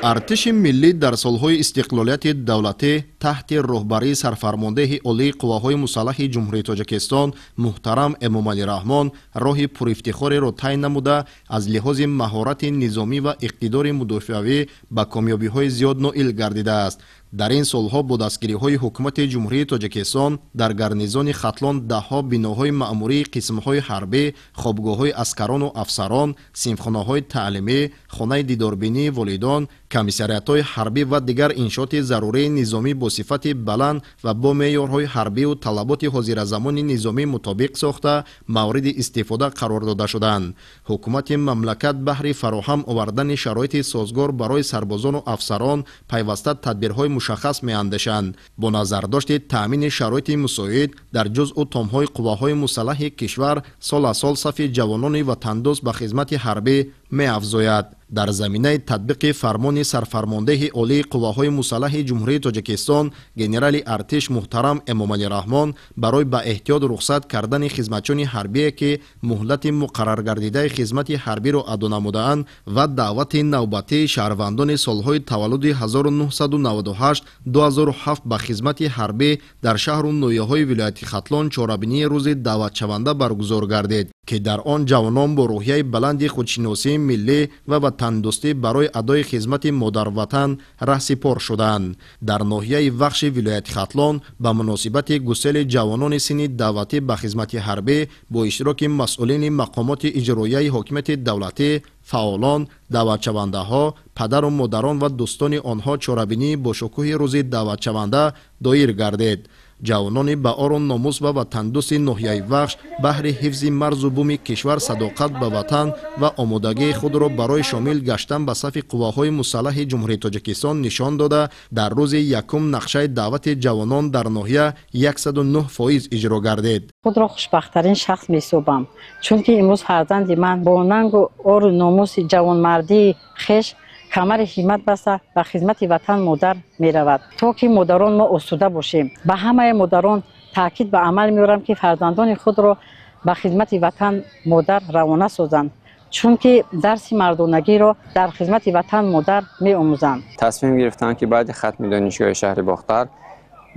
Артиши миллӣ дар солҳои истиқлолияти давлатӣ таҳти роҳбарии сарфармондеҳи олии қувваҳои мусаллаҳи Ҷумҳурии Тоҷикистон муҳтарам Эмомалӣ Раҳмон роҳи пурэфтихореро тай намуда, аз лиҳози маҳорати низомӣ ва иқтидори мудофиавӣ ба комёбиҳои зиёд ноил гардидааст. Дар ин солҳо бо дастгириҳои ҳукумати Ҷумҳурии Тоҷикистон дар гарнизони Хатлон даҳҳо биноҳои маъмурии қисмҳои ҳарбӣ, хобгоҳҳои аскарону афсарон, синфхонаҳои таълимӣ, хонаи дидорбинии волидон, комиссариатҳои ҳарбӣ ва дигар иншооти зарурии низомӣ бо сифати баланд ва бо меъёрҳои ҳарбиву талаботи ҳозиразамони низомӣ мутобиқ сохта, мавриди истифода қарор дода шуданд. Ҳукумати мамлакат баҳри фароҳам овардани шароити созгор барои сарбозону афсарон пайваста тадбирҳои мушаххас меандешанд. Бо назардошти таъмини шароити мусоид дар ҷузъу томҳои қувваҳои мусаллаҳи кишвар сол аз сол сафи ҷавонони ватандӯст ба хизмати ҳарбӣ меафзояд. Дар заминаи татбиқи фармони сарфармондеҳи олии қувваҳои мусаллаҳи Ҷумҳурии Тоҷикистон генерали артиш муҳтарам Эмомалӣ Раҳмон барои ба эҳтиёт рухсат кардани хизматчиёни ҳарбие, ки муҳлати муқарраргардидаи хизмати ҳарбиро адо намудаанд, ва даъвати навбатии шаҳрвандони солҳои таваллуди 1998-2007 ба хизмати ҳарбӣ дар шаҳру ноҳияҳои вилояти Хатлон чорабинии рӯзи даъватшаванда баргузор гардид, ки дар он ҷавонон бо рӯҳияи баланди худшиносии миллӣ ва ватандӯстӣ барои адои хизмати модарватан раҳсипор шуданд. Дар ноҳияи Вахши вилояти Хатлон ба муносибати гусели ҷавонони синни даъватӣ ба хизмати ҳарбӣ бо иштироки масъулини мақомоти иҷроияи ҳокимияти давлатӣ, фаъолон, даъватшавандаҳо, падару модарон ва дӯстони онҳо чорабинии бошукӯҳи рӯзи даъватшаванда доир гардид. Ҷавонони ба ору номус ва ватандӯсти ноҳияи Вахш баҳри ҳифзи марзу буми кишвар садоқат ба ватан ва омодагии худро барои шомил гаштан ба сафи қувваҳои мусаллаҳи Ҷумҳурии Тоҷикистон нишон дода, дар рӯзи якум нақшаи даъвати ҷавонон дар ноҳия 109% иҷро гардид. Худро хушбахттарин шахс меҳисобам, чунки имрӯз фарзанди ман бо нангу ору номуси ҷавонмардии хеш камари ҳиммат баста ба хизмати ватан модар меравад, то ки модарон мо осуда бошем. Ба ҳамаи модарон таъкид ба амал меорам, ки фарзандони худро ба хизмати ватан модар равона созанд, чунки дарси мардонагиро дар хизмати ватан модар меомӯзанд. Тасмим гирифтам, ки баъди хатми донишгоҳи шаҳри Бохтар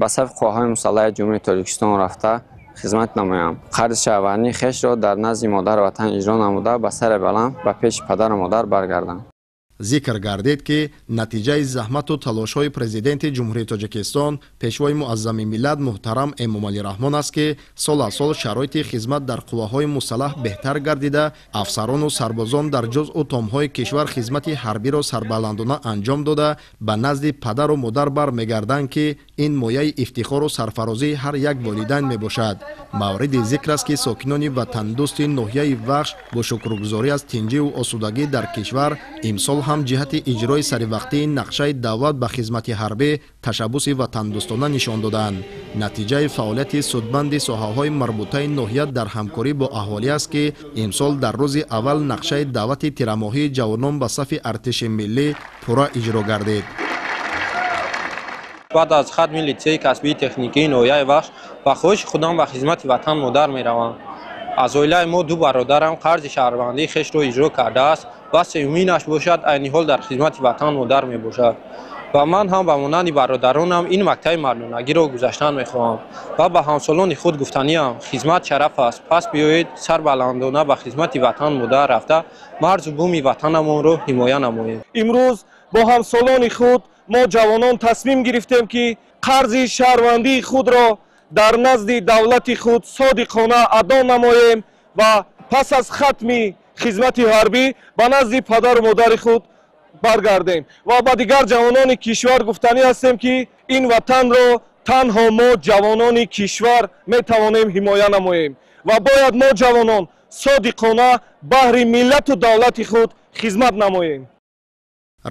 ба сафи қувваҳои мусаллаҳи Ҷумҳурии Тоҷикистон рафта хизмат намоям. Қарзи шаҳрвандии хешро дар назди модару ватан иҷро намуда, ба сари баланд ба пеши падару модар баргардам. Зикр гардид, ки натиҷаи заҳмату талошҳои Президенти Ҷумҳурии Тоҷикистон, Пешвои муаззами миллат муҳтарам Эмомалӣ Раҳмон аст, ки сол аз сол шароити хизмат дар қувваҳои мусаллаҳ беҳтар гардида, афсарону сарбозон дар ҷузъу томҳои кишвар хизмати ҳарбиро сарбаландона анҷом дода, ба назди падару модар бармегарданд, ки ин мояи ифтихору сарфарозии ҳар як волидайн мебошад. Мавриди зикр аст, ки сокинони ватандӯсти ноҳияи Вахш бо шукргузорӣ аз тинҷиву осудагӣ дар кишвар имсол ҳам ҷиҳати иҷрои саривақтии нақшаи даъват ба хизмати ҳарбӣ ташаббуси ватандӯстона нишон доданд. Натиҷаи фаъолияти судманди соҳаҳои марбутаи ноҳия дар ҳамкорӣ бо аҳолӣ аст, ки имсол дар рӯзи аввал нақшаи даъвати тирамоҳии ҷавонон ба сафи артиши миллӣ пурра иҷро гардид. Баъд аз хатми литсейи касбии техникии ноҳияи Вахш ба хоҳиши худам ба хизмати ватан модар меравам. Аз оилаи мо ду бародарам қарзи шаҳрвандии хешро иҷро кардааст ва сеюминаш бошад айни ҳол дар хизмати ватан модар мебошад. Ва ман ҳам ба монанди бародаронам ин мактаби мардонагиро гузаштан мехоҳам ва ба ҳамсолони худ гуфтаниам: хизмат шараф аст, пас биёед сарбаландона ба хизмати ватан модар рафта марзу буми ватанамонро ҳимоя намоем. Имрӯз бо ҳамсолони худ мо ҷавонон тасмим гирифтем, ки қарзи шаҳрвандии худро дар назди давлати худ содиқона адо намоем ва пас аз хатми хизмати ҳарбӣ ба назди падару модари худ баргардем ва ба дигар ҷавонони кишвар гуфтанӣ ҳастем, ки ин ватанро танҳо мо ҷавонони кишвар метавонем ҳимоя намоем ва бояд мо ҷавонон содиқона баҳри миллату давлати худ хизмат намоем.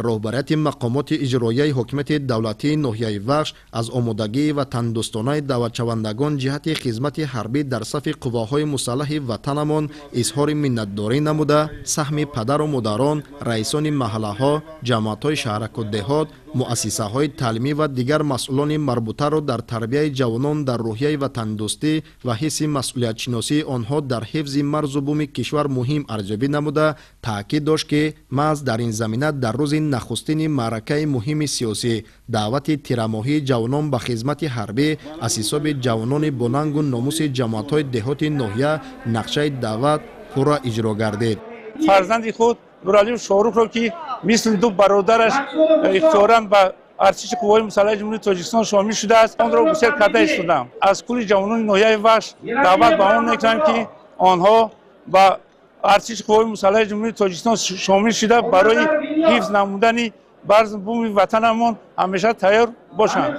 Роҳбарияти мақомоти иҷроияи ҳокимияти давлатии ноҳияи Вахш аз омодагии ватандӯстонаи даъватшавандагон ҷиҳати хизмати ҳарбӣ дар сафи қувваҳои мусаллаҳи ватанамон изҳори миннатдорӣ намуда, саҳми падару модарон, раисони маҳаллаҳо, ҷамоатҳои шаҳраку деҳот, муассисаҳои таълимӣ ва дигар масъулони марбутаро дар тарбияи ҷавонон дар рӯҳияи ватандӯстӣ ва ҳисси масъулиятшиносии онҳо дар ҳифзи марзу буми кишвар муҳим арзёбӣ намуда, Таъкид дошт, ки маҳз дар ин замина дар рӯзи нахустини маъракаи муҳими сиёсӣ, даъвати тирамоҳии ҷавонон ба хизмати ҳарбӣ, аз ҳисоби ҷавонони бонангу номуси ҷамоатҳои деҳоти ноҳия нақшаи даъват пурра иҷро гардид. Фарзанди худ Нуралиев Шоҳрухро, ки мисли ду бародараш ихтиёран ба артиши қувваҳои мусаллаҳи Ҷумҳурии Тоҷикистон шомил шудааст, онро гусел карда истодам. Аз кулли ҷавонони ноҳияи Вахш даъват ба он мекунам, ки онҳо ба артиши қувваҳои мусаллаҳи Ҷумҳурии Тоҷикистон шомил шуда, барои ҳифз намудани барзу буми ватанамон ҳамеша тайёр бошанд.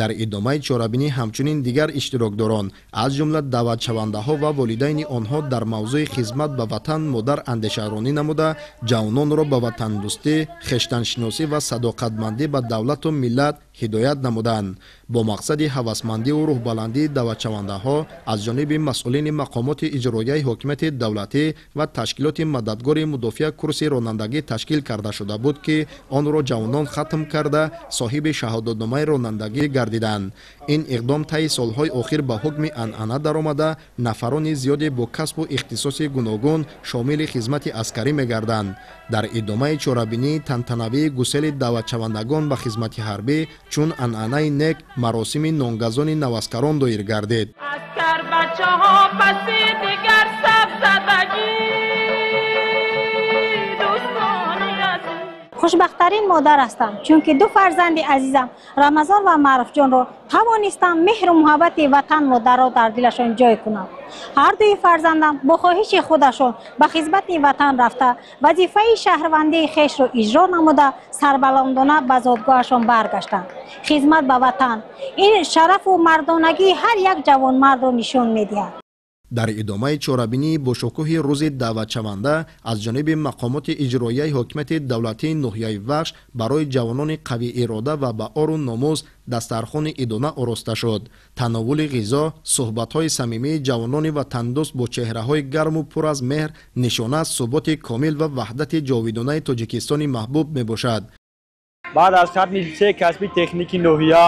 Дар идомаи чорабинӣ ҳамчунин дигар иштирокдорон, аз ҷумла даъватшавандаҳо ва волидайни онҳо, дар мавзӯи хизмат ба ватан модар андешаронӣ намуда, ҷавононро ба ватандӯстӣ, хештаншиносӣ ва садоқатмандӣ ба давлату миллат ҳидоят намуданд. Бо мақсади ҳавасмандиву рӯҳбаландии даъватшавандаҳо аз ҷониби масъулини мақомоти иҷроияи ҳокимияти давлатӣ ва ташкилоти мададгори мудофиа курси ронандагӣ ташкил карда шуда буд, ки онро ҷавонон хатм карда, соҳиби шаҳодатномаи ронандагӣ гардиданд. Ин иқдом таи солҳои охир ба ҳукми анъана даромада, нафарони зиёде бо касбу ихтисоси гуногун шомили хизмати аскарӣ мегарданд. Дар идомаи чорабинии тантанавии гусели даъватшавандагон ба хизмати ҳарбӣ, чун анъанаи нек, маросими нонгазони наваскарон доир гардид. Аскар бачаҳо паси дигар сабзадагӣ. Хушбахттарин модар ҳастам, чунки ду фарзанди азизам Рамазон ва Маъруфҷонро тавонистам меҳру муҳаббати ватан модарро дар дилашон ҷой кунам. Ҳар дуи фарзандам бо хоҳиши худашон ба хизмати ватан рафта, вазифаи шаҳрвандии хешро иҷро намуда, сарбаландона ба зодгоҳашон баргаштанд. Хизмат ба ватан ин шарафу мардонагии ҳар як ҷавонмардро нишон медиҳад. Дар идомаи чорабинии бошукӯҳи рӯзи даъватшаванда аз ҷониби мақомоти иҷроияи ҳокимияти давлатии ноҳияи Вахш барои ҷавонони қавиирода ва ба ору номус дастархони идона ороста шуд. Тановули ғизо, суҳбатҳои самимии ҷавонони ватандӯст бо чеҳраҳои гарму пур аз меҳр нишона аз суботи комил ва ваҳдати ҷовидонаи Тоҷикистони маҳбуб мебошад. Баъд аз хатми литсеи касби техникии ноҳия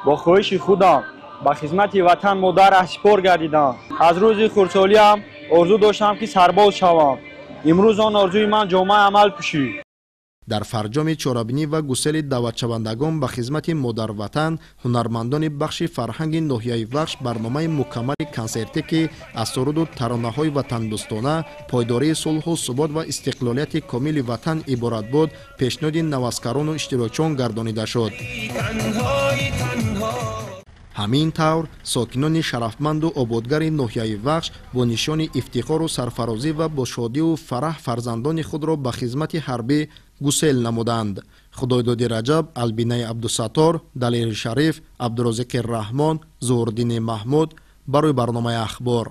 бо хоҳиши худам ба хизмати ватан модар раҳсипор гардидам. Аз рӯзи хурдсолиам орзу доштам, ки сарбоз шавам. Имрӯз он орзуи ман ҷомаи амал пӯшид. Дар фарҷоми чорабинӣ ва гусели даъватшавандагон ба хизмати модарватан, ҳунармандони бахши фарҳанги ноҳияи Вахш барномаи мукаммали консертӣ, ки аз суруду таронаҳои ватандӯстона, пойдории сулҳу субот ва истиқлолияти комили ватан иборат буд, пешниҳоди наваскарону иштирокчиён гардонида шуд. Ҳамин тавр сокинони шарафманду ободгари ноҳияи Вахш бо нишони ифтихору сарфарозӣ ва бо шодиву фараҳ фарзандони худро ба хизмати ҳарбӣ гусел намуданд. Худойдоди Раҷаб, Албинаи Абдусаттор, Далери Шариф, Абдурозиқи Раҳмон, Зуҳурддини Маҳмуд барои барномаи Ахбор.